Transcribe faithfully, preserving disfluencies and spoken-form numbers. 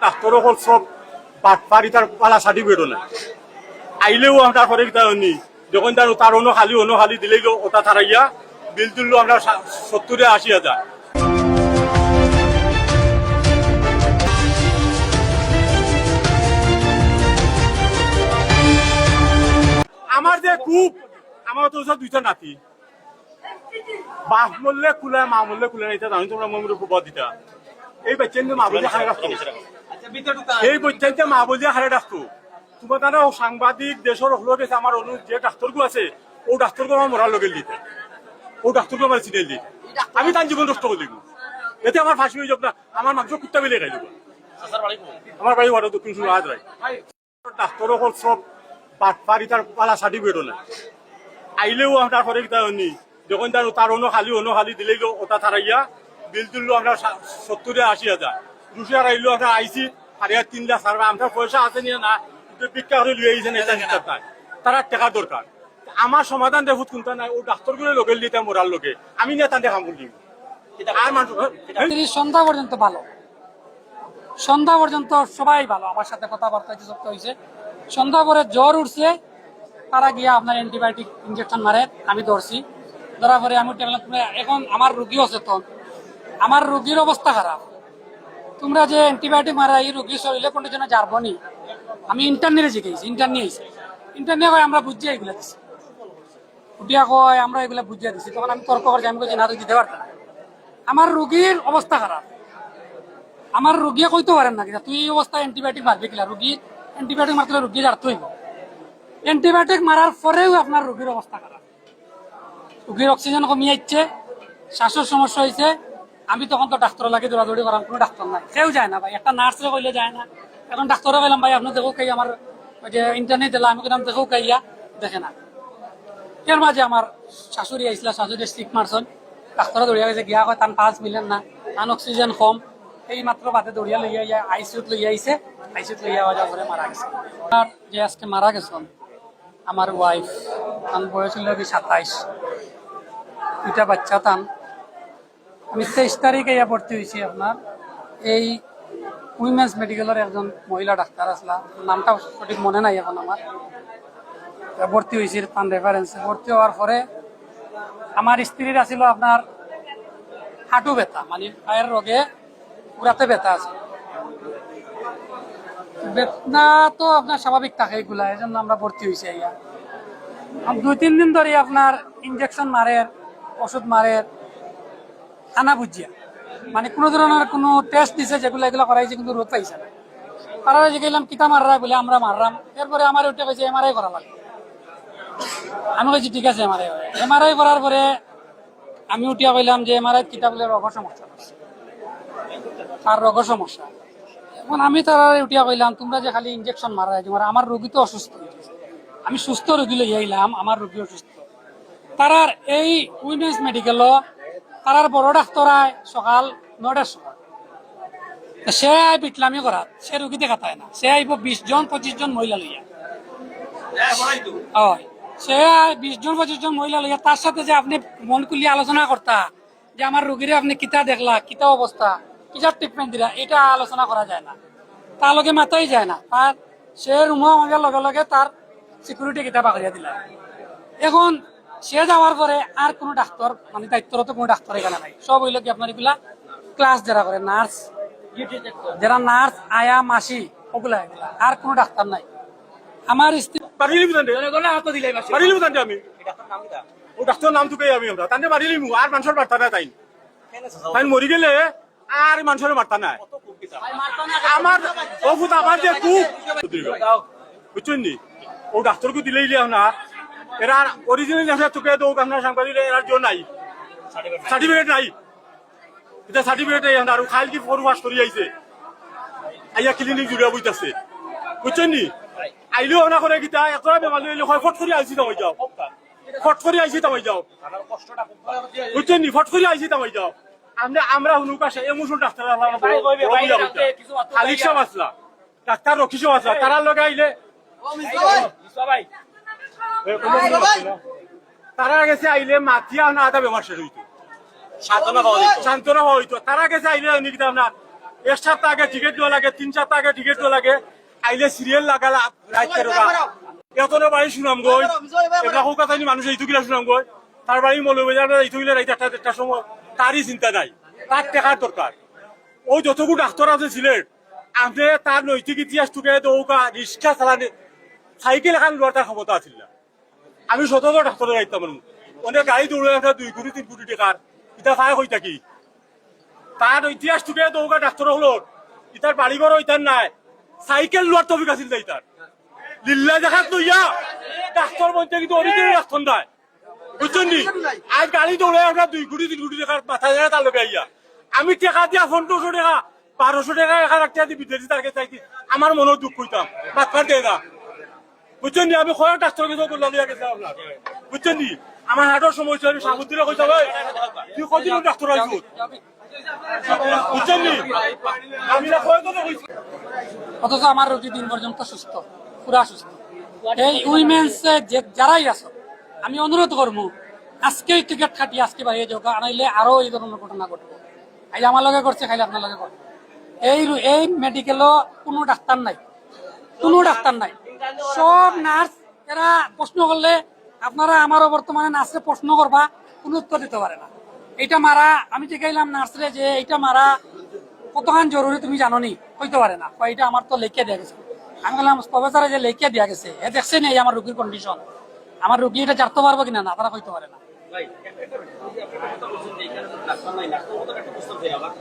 ডাক্তর অকল সব বাটপার, ইতার বালা সার্টিফিকেটও নাই। আইলেও আমরা করে কিতা অইনি, যখন তার, তার অন্য খালি, অন্য খালি দিলেই তো ওটা তারাইয়া বিল তুললো, আমরা সা-, সত্তরে আশি হাজার। আমার যে খুব, আমার তো দুইটা নাতি, বাপ মরলে কুলায়, মা মরলে কুলায় না, ইটা জানো তোমরা মমির উপর দিতা। এই বাচ্চাইন্তে মা বুঝে খালি রাখতো। এই বাচ্চাইন্তে মা বুঝে খালি রাখতো। তোমার তারা ও সাংবাদিক, দেশর হকল গেছে, আমার অনুরোধ, যে ডাক্তারগু আছে, ও ডাক্তারগু আমার মরার লগে দিতে, ও ডাক্তারগু আমার সিরিয়াল দিতে। আমি তার জীবন নষ্ট করে দিব। এতে আমার ফাঁসি হয়ে যাক না, আমার মাংস কুত্তা বিলে খাই দিব। আমার বাড়ি ওয়ার্ড দক্ষিণ সুরহাট রায়। ডাক্তর অকল সব বাটপার, ইতার বালা সার্টিফিকেটও নাই। আইলেও আমরা করে কিতা অইনি, যখন তার, তার অন্য খালি, অন্য খালি দিলেই তো ওটা তারাইয়া বিল তুললো, আমরা সা-, সত্তরে আশি হাজার। রুশিয়ার আইলো, আমরা আইছি, সাড়ে তিন লাখ সারবা, আমরা পয়সা আছে নিয়ে না, কিন্তু ভিক্ষা করে লইয়া আইছেন, এটা হিসাব নাই। তারা টাকার দরকার। আমার সমাধান দেখুত কোনটা নাই, ও ডাক্তার করে লগে লিতে মরার লগে, আমি নিয়ে তাদের কাম করলি। আর মানুষ, হ্যাঁ? এই সন্ধ্যা পর্যন্ত ভালো, সন্ধ্যা পর্যন্ত সবাই ভালো, আমার সাথে কথাবার্তা হয়েছে, সব হয়েছে। সন্ধ্যা পরে জ্বর উঠছে, তারা গিয়া আপনার অ্যান্টিবায়োটিক ইঞ্জেকশন মারে, আমি ধরছি। ধরার পরে আমি উঠে গেলাম, "তোমরা এখন আমার রুগী অচেতন, আমার রুগীর অবস্থা খারাপ, তোমরা যে অ্যান্টিবায়োটিক মারা, এই রুগী শরীরে কন্ডিশনে যারবো নি?" আমি ইন্টার্নিরে জিজ্ঞেস, ইন্টার্নি আইছে, ইন্টার্নি কয়, "আমরা বুঝিয়া এগুলা দিছি।" উঠিয়া কয়, "আমরা এগুলা বুঝিয়া দিছি।" তখন আমি তর্ক করছি, আমি কইছি, "না, তুই দিতে পারতে না, আমার রুগীর অবস্থা খারাপ।" আমার রুগীয়ে কইতে পারেন না, কিতা তুই এই অবস্থায় অ্যান্টিবায়োটিক মারবি কিলা? রুগীর অ্যান্টিবায়োটিক মারতে হলে রুগী জারতে হইব। অ্যান্টিবায়োটিক মারার পরেও আপনার রুগীর অবস্থা খারাপ, রুগীর অক্সিজেন কমি যাচ্ছে, শ্বাসের সমস্যা হয়েছে। আমি তখন তো ডাক্তার লাগে দৌড়াদৌড়ি করাম, কোনো ডাক্তার নাই, কেউ যায় না ভাই। একটা নার্সরে কইলে যায় না। এখন ডাক্তারও কইলাম, "ভাই, আপনি দেখো কাই আমার ওই যে ইন্টার্নি দিলা", আমি কইলাম, "দেখো কাইয়া, দেখে না।" এর মাঝে আমার শাশুড়ি আইসলা, শাশুড়ি স্টিক মারছন, ডাক্তার দৌড়িয়া গেছে, গিয়া কয়, "তান পালস মিলেন না, তান অক্সিজেন কম।" এই মাত্র বাদে দৌড়িয়া লইয়া ইয়া আইসিউত লইয়া আইছে, আইসিউত লইয়া আওয়া যাওয়া করে মারা গেছে। আর যে আজকে মারা গেছন আমার ওয়াইফ, তান বয়স হইল কি সাতাইশ, দুইটা বাচ্চা তান। আমি তেইশ তারিখে ইয়া ভর্তি হয়েছি আপনার এই উইমেন্স মেডিকেলের একজন মহিলা ডাক্তার আসলা, নামটা সঠিক মনে নাই এখন আমার। তা ভর্তি হয়েছি তান রেফারেন্সে। ভর্তি হওয়ার পরে আমার স্ত্রীর আছিল আপনার হাঁটু ব্যথা, মানে পায়ের রগে পুরাতে ব্যথা আছে। বেদনা তো আপনার স্বাভাবিক থাকে এগুলা, এই জন্য আমরা ভর্তি হয়েছি আইয়া। আর দুই তিন দিন ধরে আপনার ইঞ্জেকশন মারের, ওষুধ মারের, খানা বুঝিয়া, মানে কোনো ধরনের কোনো টেস্ট দিছে যেগুলো, এগুলো করাইছে, কিন্তু রোধ পাইছে না। তারা যে গেলাম, "কিতা মাররা?" বলে, "আমরা মাররাম।" এরপরে আমার ওইটা কইছে, "এমআরআই করা লাগে।" আমি কইছি, "ঠিক আছে, এমআরআই।" এমআরআই করার পরে আমি উঠিয়া কইলাম যে, "এমআরআই কিতা?" বলে, "রোগ সমস্যা।" তার রোগ সমস্যা। এখন আমি তারা উঠিয়া কইলাম, "তোমরা যে খালি ইঞ্জেকশন মারা, তোমার, আমার রোগী তো অসুস্থ হয়ে গেছে, আমি সুস্থ রোগী লইয়া আইলাম, আমার রোগী অসুস্থ।" তারার এই উইমেন্স মেডিকেল, তারার বড় ডাক্তার আয় সকাল নয়টার সময়। তো সে আয় বিটলামি করাত, সে রুগী দেখাতায় না, সে আইব বিশ জন পঁচিশ জন মহিলা লইয়া। হয়, সে আয় বিশ জন পঁচিশ জন মহিলা লইয়া, তার সাথে যে আপনি মন খুলিয়া আলোচনা করতা যে আমার রুগীরে আপনি কিতা দেখলা, কিতা অবস্থা, কিতার ট্রিটমেন্ট দিলা, এটা আলোচনা করা যায় না, তার লগে মাতাই যায় না। তার সে রুমো আমাদের লগে লগে তার সিকিউরিটি কিতা বাগড়িয়া দিলা। এখন সে যাওয়ার পরে আর কোনো ডাক্তার, মানে দায়িত্বরত কোনো ডাক্তার এখানে নাই, সব হইল কি আপনার এগুলা ক্লাস যারা করে, নার্স, যারা নার্স, আয়া, মাসি, ওগুলা, এগুলা। আর কোনো ডাক্তার নাই। আমার স্ত্রী মারিলিমু তানরে। জনগণে হাত দিলাই মাসি। মারিলিমু তানরে আমি। ও ডাক্তার নাম তুকে আমি আমরা। তানরে মারিলিমু, আর মানুষের বার্তা না তাই। তাই মরি গেলে আর মানুষের বার্তা নাই। আমার অভূত আমার যে খুব, বুঝছেন নি? ও ডাক্তারকে দিলে ইলে না, এরা অরিজিনাল ডাক্তার তুকে তো আপনার সাংবাদিক এরা জোর নাই, সার্টিফিকেট নাই। এটা সার্টিফিকেট নাই, আমরা আরো খাইল কি ফরু পাস করি আইছে, আইয়া ক্লিনিক জুড়িয়া বইতাছে, বুঝছেন নি? আইলেও না করে কিতা, এত বেমার লইলে হয়, ফট করি আইছি, তামাই যাও, ফট করি আইছি, তামাই যাও, বুঝছেন নি? ফট করি আইছি, তামাই যাও। আমরা, আমরা হুনুকা সে এমন ডাক্তার আল্লাহ ভাই, ভাই, ভাই, বড় বুঝা ভাই, বুঝা। কিছু মাত্র আলিক সাহেব আসলা, ডাক্তার রকি সাহেব আসলা, তারার লগে আইলে, ভাই। এ, কোনো কিছু আসে না। তারা গেছে আইলে মাতিয়া না আধা বেমার শেষ হইতো। সান্ত্বনা পাওয়া যেত। সান্ত্বনা পাওয়া হইতো। তারা গেছে আইলে এমনি কিতা আপনার এক সপ্তাহ আগে টিকিট দেওয়া লাগে, তিন সপ্তাহ আগে টিকিট দেওয়া লাগে, আইলে সিরিয়াল লাগালা রাইত তেরোটা। এতনে বাড়ি সুনামগঞ্জ, এটা হোক কথা মানুষ এই টুকিরা সুনামগঞ্জ, তার বাড়ি মৌলভীবাজার এই টুকিরা রাইত একটা দেড়টার সময়, তারই চিন্তা নাই, তার টেকার দরকার। ওই যতগু ডাক্তার আছে সিলেট, আপনি তার নৈতিক ইতিহাস টুকে দৌকা রিক্সা চালানি, সাইকেল এখন লোয়ার তার ক্ষমতা আছিল না। আমি শত শত ডাক্তার যাইতাম পারমু। অনেক গাড়ি দৌড়ে একটা দুই কোটি তিন কোটি টেকার, ইটা ফায় কই থাকি? তার ইতিহাস টুকে দৌড়া ডাক্তার হলো, ইতার বাড়ি ঘর ইতার নাই, সাইকেল লোয়ার তফিক আছিল না ইতার। লিল্লা জাকাত লইয়া ডাক্তার বলতে কিন্তু অরিজিনাল ডাক্তার নাই, বুঝছেন নি? আজ গাড়ি দৌড়ে আমরা দুই কোটি তিন কোটি টেকার মাথা যায় তার লগে আইয়া। আমি টেকা দিয়া পনেরোশো টেকা, বারোশো টেকা, এক হাজার টেকা দিয়ে বিদেশি তার কাছে চাইছি, আমার মনে দুঃখ হইতাম, বাদ ফার দেয় না। বুঝছেন নি? আমি কয়েক ডাক্তার কাছে বললাম, নিয়ে গেছে আপনার। বুঝছেন নি? আমার হার্টের সমস্যা, আমি সাবুদ্দিনে কইতাম, "এই, তুই কদিন ডাক্তার আইছো?" বুঝছেন নি? আমি না কয়েকজনে কইছি। অথচ আমার রোগী দিন পর্যন্ত সুস্থ, পুরা সুস্থ। এই উইমেন্স যে যারাই আছো, আমি অনুরোধ করবো, আজকেই টিকিট কাটি আজকে বাইরে যাও, আনাইলে আরো এই ধরনের ঘটনা ঘটবে। এই আমার লগে করছে, খাইলে আপনার লগে করবে। এই রু-, এই মেডিকেলও কোনো ডাক্তার নাই, কোনো ডাক্তার নাই। সব নার্স এরা প্রশ্ন করলে আপনারা আমারও বর্তমানে নার্সরে প্রশ্ন করবা, কোনো উত্তর দিতে পারে না। এইটা মারা, আমি জিজ্ঞাইলাম নার্সরে যে এইটা মারা কতখান জরুরি তুমি জানো নি? কইতে পারে না। কয়, "এটা আমার তো লেখিয়া দিয়া গেছে।" আমি বললাম, "তবে স্যার, এই যে লেখিয়া দিয়া গেছে, এ দেখছে নি এই আমার রুগীর কন্ডিশন? আমার রুগী এটা জানতে পারবো কিনা না, তারা কইতে পারে না।" ভাই, একটা, একটা, এই যে আপনি কথা বলছেন যে এখানে তো ডাক্তার নাই, ডাক্তার কথা একটা বুঝতে চাই আবার।